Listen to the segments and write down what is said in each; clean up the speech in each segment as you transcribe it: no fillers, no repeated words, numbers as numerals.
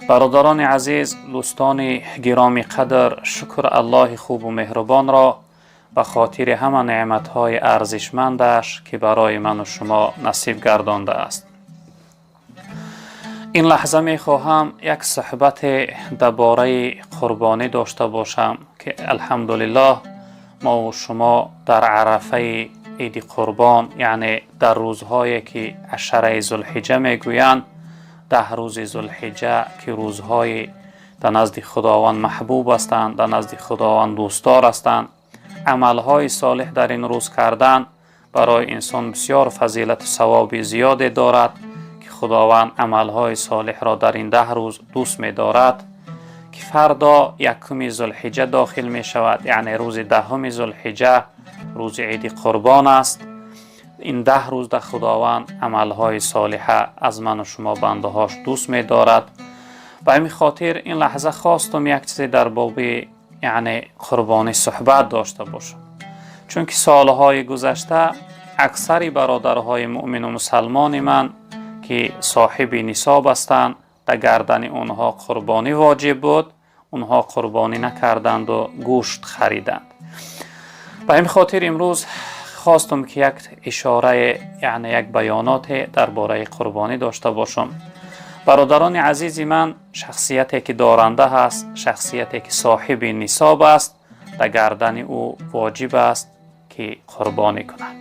Бародарони азиз, дӯстони гиромӣ қадр, шукр Аллоҳи хубу меҳрубонро ба хотири ҳама неъматҳои арзишмандаш, ки барои ману шумо насиб гардондааст. Ин лаҳза мехоҳам як суҳбате дар бораи қурбонӣ дошта бошам, ки алҳамдулиллоҳ мову шумо дар арафаи иди қурбон, яъне дар рӯзҳое ки ашараи зулҳиҷа мегӯянд, 10 рӯзи зулҳиҷа, ки рӯзҳои дар назди Худованд маҳбуб ҳастанд, дар назди Худованд дӯстдор ҳастанд. Амалҳои солеҳ дар ин рӯз кардан барои инсон бисёр фазилату савоби зиёде дорад, ки Худованд амалҳои солеҳро дар ин 10 рӯз дӯст медорад, ки фардо якуми зулҳиҷа дохил мешавад, яъне рӯзи 10-уми зулҳиҷа рӯзи иди қурбон аст. Ин 10 рӯз дар Худованд амалҳои солиҳа аз ману шумо бандаҳош дӯст медорад. Ба ҳамин хотир ин лаҳза хостум як чизе дар боби яъне қурбонӣ суҳбат дошта бошам, чунки солҳои гузашта аксари бародарҳои муъмину мусалмони ман, ки соҳиби нисоб ҳастанд, дар гардани онҳо қурбонӣ воҷиб буд, онҳо қурбонӣ накарданду гӯшт хариданд. Ба ҳамин хотир имрӯз хостум, ки як ишорае, яъне як баёноте дар бораи қурбонӣ дошта бошам. Бародарони азизи ман, шахсияте ки доранда ҳаст, шахсияте ки соҳиби нисоб аст, дар гардани ӯ воҷиб аст, ки қурбонӣ кунад.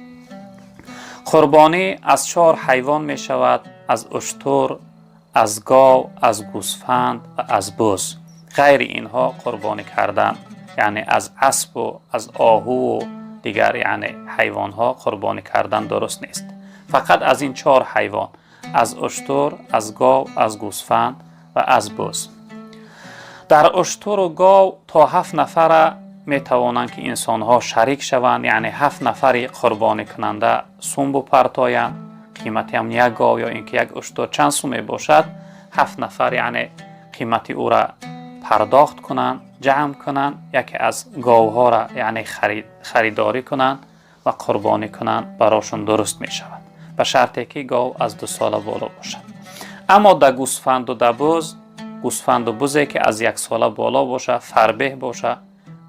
Қурбонӣ аз чор ҳайвон мешавад: аз уштур, аз гов, аз гӯсфанд ва аз буз. Ғайри инҳо қурбонӣ кардан, яъне аз аспу аз оҳуву дигар яъне ҳайвонҳо қурбонӣ кардан дуруст нест. Фақат аз ин чор ҳайвон: аз уштур, аз гов, аз гӯсфанд ва аз буз. Дар уштуру гов то ҳафт нафара метавонанд, ки инсонҳо шарик шаванд, яъне ҳафт нафари қурбонӣкунанда сум бупартоянд. Қимати ҳам як гов ё ин ки як уштур чанд сум мебошад, ҳафт нафар яъне қимати ӯра пардохт кунанд, ҷамъ кунанд, яке аз говҳоро яъне харидорӣ кунанд ва қурбонӣ кунанд, барошон дуруст мешавад, ба шарте ки гов аз 2 сола боло бошад. Аммо да гӯсфанду да буз, гӯсфанду бузе ки аз 1 сола боло боша, фарбеҳ боша,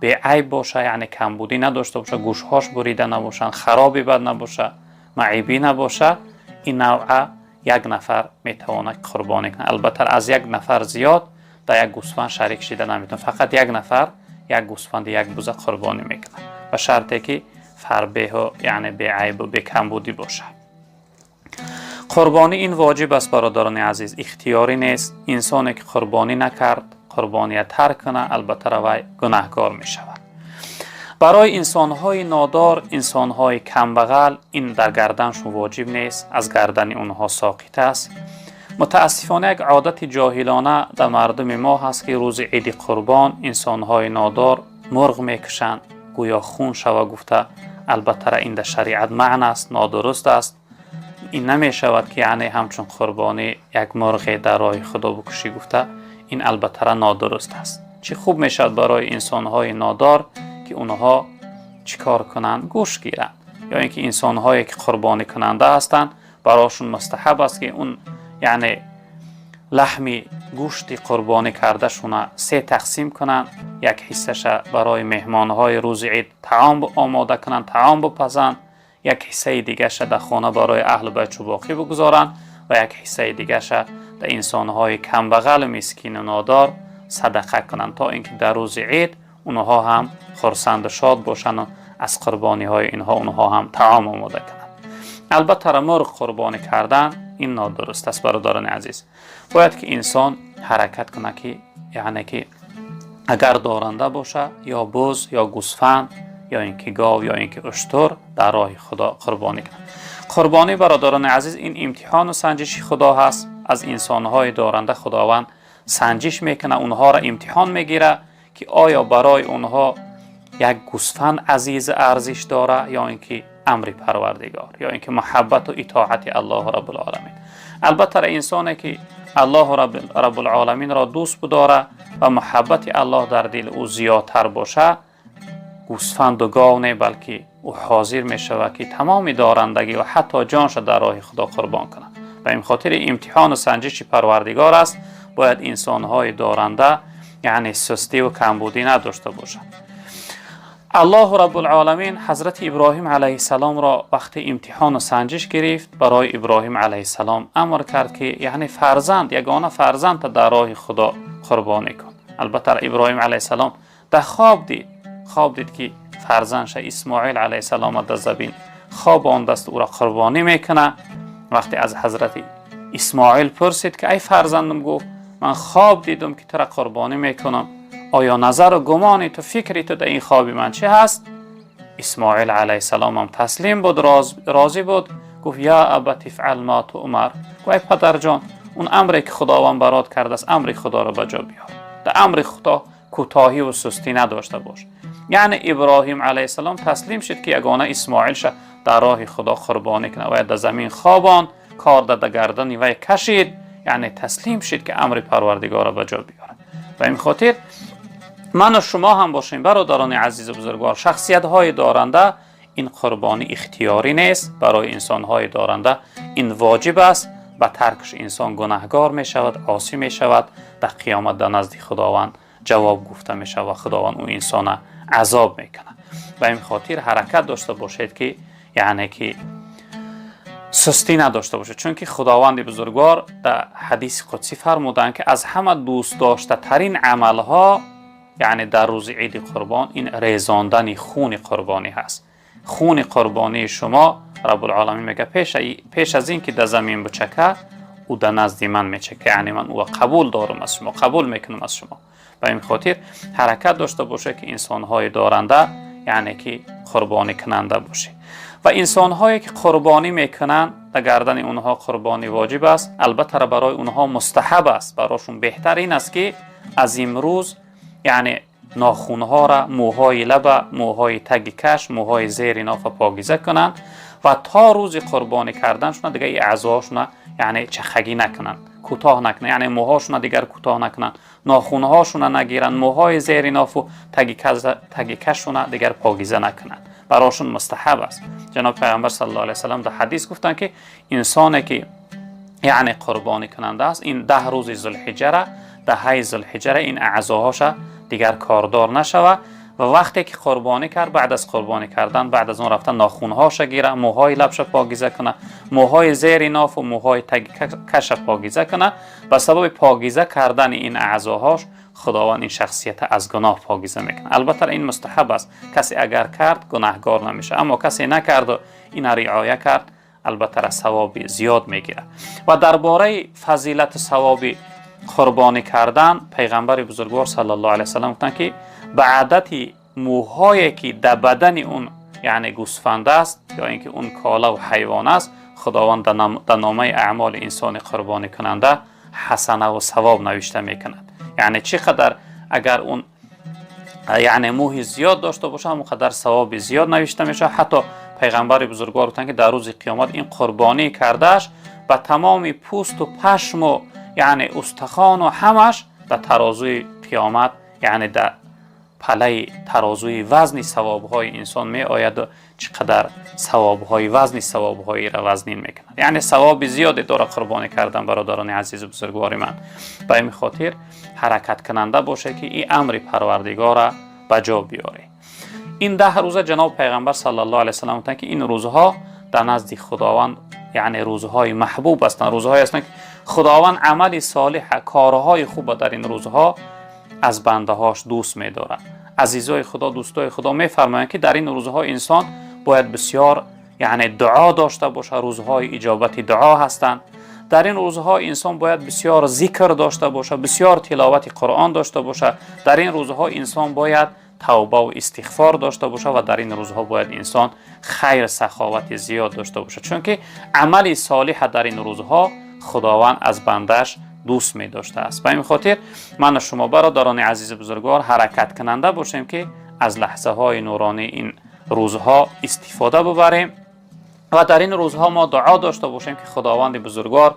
беайб боша, яъне камбудӣ надошта боша, гӯшҳош бурида набошанд, хароби бад набоша, маъибӣ набоша, ин навъа як нафар метавонад қурбонӣ кунад. Албатта, аз як нафар зиёд дар як гӯсфанд шарик шида наметавонад. Фақат як нафар як гӯсфанди, як буза қурбонӣ мекунад, ба шарте ки фарбеҳу яъне беайбу бекамбудӣ бошад. Қурбонӣ ин воҷиб аст, бародарони азиз, ихтиёрӣ нест. Инсоне ки қурбонӣ накард, қурбония тарк кунад, албатта равай гунаҳкор мешавад. Барои инсонҳои нодор, инсонҳои камбағал ин дар гарданшон воҷиб нест, аз гардани онҳо соқит аст. Мутаассифона, як одати ҷоҳилона дар мардуми мо ҳаст, ки рӯзи иди қурбон инсонҳои нодор мурғ мекушанд, гӯё хун шава гуфта. Албатта, ин дар шариат манъ аст, нодуруст аст. Ин намешавад, ки яъне ҳамчун қурбонӣ як мурғе дар роҳи Худо бикушӣ гуфта, ин албаттара нодуруст аст. Чӣ хуб мешавад барои инсонҳои нодор, ки онҳо чӣ кор кунанд? Гӯшт гиранд. Ё ин ки инсонҳое ки қурбонӣ кунанда ҳастанд, барошон мустаҳаб аст, ки он яъне лаҳми гӯшти қурбонӣ кардашуна се тақсим кунанд: як ҳиссаша барои меҳмонҳои рӯзи ид таом омода кунанд, таом бипазанд, як ҳиссаи дигаша дар хона барои аҳлу байтшу боқӣ бигузоранд ва як ҳиссаи дигаша дар инсонҳои камбағалу мискину нодор садақа кунанд, то ин ки дар рӯзи ид онҳо ҳам хурсанду шод бошанду аз қурбониҳои инҳо онҳо ҳам таом омода кунанд. Албатта, мурғ қурбонӣ кардан ин нодуруст аст, бародарони азиз. Бояд ки инсон ҳаракат кунад, ки яъне ки агар доранда боша, ё буз, ё гӯсфанд, ё ин ки гов, ё ин ки уштур дар роҳи Худо қурбонӣ кунад. Қурбонӣ, бародарони азиз, ин имтиҳону санҷиши Худо ҳаст. Аз инсонҳои доранда Худованд санҷиш мекунад, онҳоро имтиҳон мегирад, ки оё барои онҳо як гӯсфанд азиз арзиш дора ё ин ки амри Парвардигор, ё ин ки муҳаббату итоати Аллоҳу Раббулоламин. Албатта, инсоне ки Аллоҳу Раббулоламинро дӯст бидора ва муҳаббати Аллоҳ дар дили ӯ зиёдтар боша, гӯсфанду гов не, балки ӯ ҳозир мешавад, ки тамоми дорандагӣ ва ҳатто ҷонша дар роҳи Худо қурбон кунад. Ба ин хотири имтиҳону санҷиши Парвардигор аст. Бояд инсонҳои доранда, яъне сустӣ ва камбудӣ надошта бошад. Аллоҳу Раббулъоламин ҳазрати Иброҳим алайҳиссаломро вақти имтиҳону санҷиш гирифт, барои Иброҳим алайҳиссалом амр кард, ки яъне фарзанд, ягона фарзандта дар роҳи Худо қурбонӣ кун. Албатта, Иброҳим алайҳиссалом дар хоб дид, хоб дид, ки фарзандша Исмоил алайҳиссалом дар забин хобондааст, ӯро қурбонӣ мекунад. Вақте аз ҳазрати Исмоил пурсид, ки ай фарзандам, гуфт, ман хоб дидам, ки тура қурбонӣ мекунам, оё назару гумони ту, фикри ту дар ин хоби ман чӣ ҳаст? Исмоил алайҳиссалом ҳам таслим буд, розӣ буд. Гуфт: «Я абати ифъал ма туъмар». Гуфт: ай падарҷон, он амре ки Худованд барот кардааст, амри Худоро ба ҷо биёр, дар амри Худо кӯтоҳӣ ва сустӣ надошта бош. Яъне Иброҳим алайҳиссалом таслим шуд, ки ягона Исмоилша дар роҳи Худо қурбонӣ кунад. Вай дар замин хобонд, корда дар гардани вай кашид, яъне таслим шуд, ки амри Парвардигорро ба ҷо биёрад. Ба ин хотир ману шумо ҳам бошем, бародарони азизу бузургвор, шахсиятҳои доранда, ин қурбонӣ ихтиёрӣ нест. Барои инсонҳои доранда ин воҷиб аст. Ба таркш инсон гунаҳгор мешавад, осӣ мешавад, дар қиёмат дар назди Худованд ҷавоб гуфта мешавад ва Худованд ӯ инсона азоб мекунад. Ба ин хотир ҳаракат дошта бошед, ки яъне ки сустӣ надошта бошед, чунки Худованди бузургвор дар ҳадиси қудсӣ фармуданд, ки аз ҳама дӯстдоштатарин амалҳо, яъне дар рӯзи иди қурбон, ин резондани хуни қурбонӣ ҳаст. Хуни қурбонии шумо, Раббулъоламин мега, пеш аз ин ки дар замин бичака, ӯ дар назди ман мечака, яъне ман ӯро қабул дорам аз шумо, қабул мекунам аз шумо. Ба ин хотир ҳаракат дошта бошед, ки инсонҳои доранда, яъне ки қурбонӣ кунанда бошед. Ва инсонҳое ки қурбонӣ мекунанд, дар гардани онҳо қурбонӣ воҷиб аст. Албатта, барои онҳо мустаҳаб аст, барошон беҳтар ин аст, ки аз имрӯз, яъне нохунҳоро, мӯҳои лаба, мӯҳои таги каш, мӯҳои зери нофа покиза кунанд ва то рӯзи қурбонӣ карданшона дигар и аъзоҳошона, яъне чахагӣ накунанд, кӯтоҳ накунанд, яъне мӯҳошона дигар кӯтоҳ накунанд, нохунҳошона нагиранд, мӯҳои зери нофу таги кашшона дигар покиза накунанд. Барошон мустаҳаб аст. Ҷаноби Пайғамбар саллаллоҳу алайҳи васаллам дар ҳадис гуфтанд, ки инсоне ки яъне қурбонӣ кунанда аст, ин 10 рӯзи Зулҳиҷара, даҳаи Зулҳиҷара ин аъзоҳоша дигар кордор нашава ва вақте ки қурбонӣ кард, баъд аз қурбонӣ кардан, баъд аз он рафта нохунҳоша гира, мӯҳои лабша покиза куна, мӯҳои зери нофу мӯҳои таги каша покиза куна. Ба сабаби покиза кардани ин аъзоҳош Худованд ин шахсията аз гуноҳ покиза мекунад. Албатта, ин мустаҳаб аст. Касе агар кард, гунаҳгор намешавад, аммо касе накарду ина риоя кард, албатта савоби зиёд мегирад. Ва дар бораи фазилату савоби қурбонӣ кардан Пайғамбари бузургвор саллаллоҳу алайҳи васаллам гуфтанд, ки ба адади мӯҳое ки дар бадани он, яъне гӯсфанд аст ё ин ки он колаву ҳайвон аст, Худованд дар номаи аъмоли инсони қурбонӣкунанда ҳасанаву савоб навишта мекунад. Яъне чӣ қадар агар он, яъне мӯҳи зиёд дошта бошад, ҳамон қадар савоби зиёд навишта мешавад. Ҳатто Пайғамбари бузургвор гуфтанд, ки дар рӯзи қиёмат ин қурбонӣ кардааш ба тамоми пӯсту пашму, яъне устахону ҳамаш дар тарозуи қиёмат, яъне дар палаи тарозуи вазни савобҳои инсон меояду чӣ қадар савобҳои вазни савобҳоиро вазнин мекунад. Яъне савоби зиёде дорад қурбонӣ кардан, бародарони азизу бузургвори ман. Ба ин хотир ҳаракаткунанда бошед, ки ин амри Парвардигора ба ҷо биёред. Ин 10 рӯза, ҷаноби Пайғамбар саллаллоҳу алайҳи васаллам гуфтанд, ки ин рӯзҳо дар назди Худованд, яъне рӯзҳои маҳбуб ҳастанд, рӯзҳое ҳастанд, ки Худованд амали солиҳа, корҳои хуба дар ин рӯзҳо аз бандаҳош дӯст медорад. Азизои Худо, дӯстои Худо мефармоянд, ки дар ин рӯзҳо инсон бояд бисёр, яъне дуо дошта бошад, рӯзҳои иҷобати дуо ҳастанд. Дар ин рӯзҳо инсон бояд бисёр зикр дошта бошад, бисёр тиловати Қуръон дошта бошад. Дар ин рӯзҳо инсон бояд тавбаву истиғфор дошта бошад ва дар ин рӯзҳо бояд инсон хайр саховати зиёд дошта бошад, чунки амали солиҳа дар ин рӯзҳо Худованд аз бандааш дӯст медоштааст. Ба ин хотир ману шумо, бародарони азизу бузургвор, ҳаракаткунанда бошем, ки аз лаҳзаҳои нуронии ин рӯзҳо истифода бубарем ва дар ин рӯзҳо мо дуо дошта бошем, ки Худованди бузургвор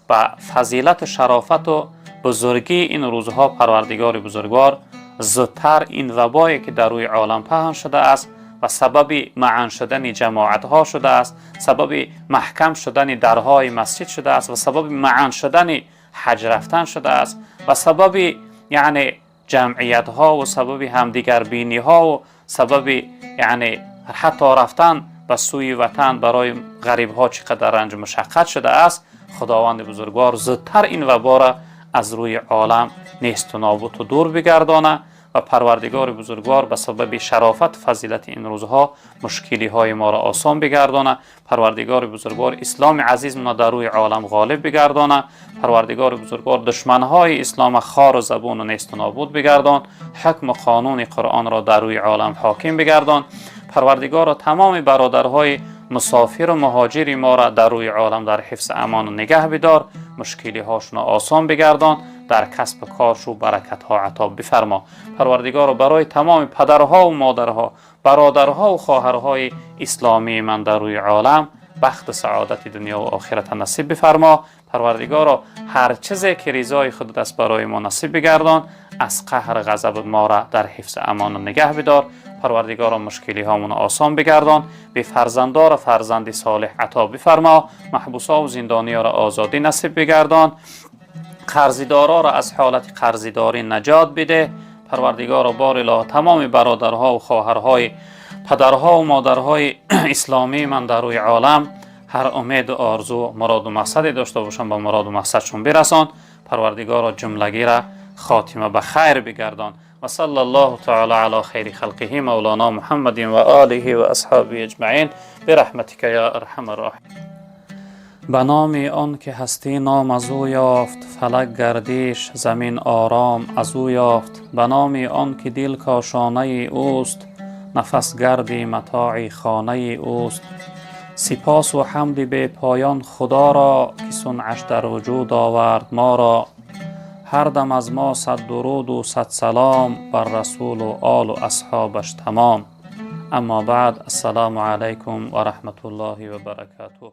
ба фазилату шарофату бузургии ин рӯзҳо, Парвардигори бузургвор зудтар ин вабое, ки дар рӯи олам паҳн шудааст ва сабаби маъан шудани ҷамоатҳо шудааст, сабаби маҳкам шудани дарҳои масҷид шудааст ва сабаби маъан шудани ҳаҷ рафтан шудааст ва сабаби яъне ҷамъиятҳо ва сабаби ҳамдигарбиниҳо ва сабаби яъне ҳатто рафтан ба сӯи ватан барои ғарибҳо чӣ қадар ранҷу машаққат шудааст. Худованди бузургвор зудтар ин вабора аз рӯи олам несту нобуту дур бигардона ва Парвардигори бузургвор ба сабаби шарофат фазилати ин рӯзҳо мушкилиҳои моро осон бигардона. Парвардигори бузургвор исломи азизмона дар рӯи олам ғолиб бигардона. Парвардигори бузургвор душманҳои ислома хору забуну несту нобуд бигардон, ҳукму қонуни Қуръонро дар рӯи олам ҳоким бигардон. Парвардигоро, тамоми бародарҳои мусофиру муҳоҷири моро дар рӯи олам дар ҳифзи амону нигаҳ бидор, мушкилиҳошонро осон бигардон, дар касбу коршу баракатҳо ато бифармо. Парвардигоро, барои тамоми падарҳову модарҳо, бародарҳову хоҳарҳои исломии ман дар рӯи олам бахту саодати дунёву охирата насиб бифармо. Парвардигоро, ҳар чизе ки ризои худат аст, барои мо насиб бигардон, аз қаҳр ғазаб моро дар ҳифзи амону нигаҳ бидор. Парвардигоро, мушкилиҳомонро осон бигардон, бефарзандоро фарзанди солеҳ ато бифармо, маҳбусову зиндониёро озодӣ насиб бигардон, қарздороро аз ҳолати қарздорӣ наҷот бидеҳ. Парвардигоро, бор илоҳ, тамоми бародарҳову хоҳарҳои, падарҳову модарҳои исломии ман дар рӯи олам ҳар умеду орзу, муроду мақсаде дошта бошанд, ба муроду мақсадшон бирасон. Парвардигоро, ҷумлагира хотима ба хайр бигардон. وصلى الله تعالى على خير خلقه مولانا محمد وآله وأصحابه أجمعين برحمتك يا أرحم الراحمين. Ба номи он ки ҳастӣ ном аз ӯ ёфт, фалак гардиш, замин ором аз ӯ ёфт. Ба номи он ки дил кошонаи ӯст, нафас гарди матои хонаи ӯст. Сипосу ҳамди бепоён Худоро, ки сунъаш дар вуҷуд овард моро. Ҳар дам аз мо сад дуруду сад салом бар расулу олу асҳобаш тамом. Аммо баъд, ассалому алайкум ва раҳматуллоҳи ва баракатуҳ.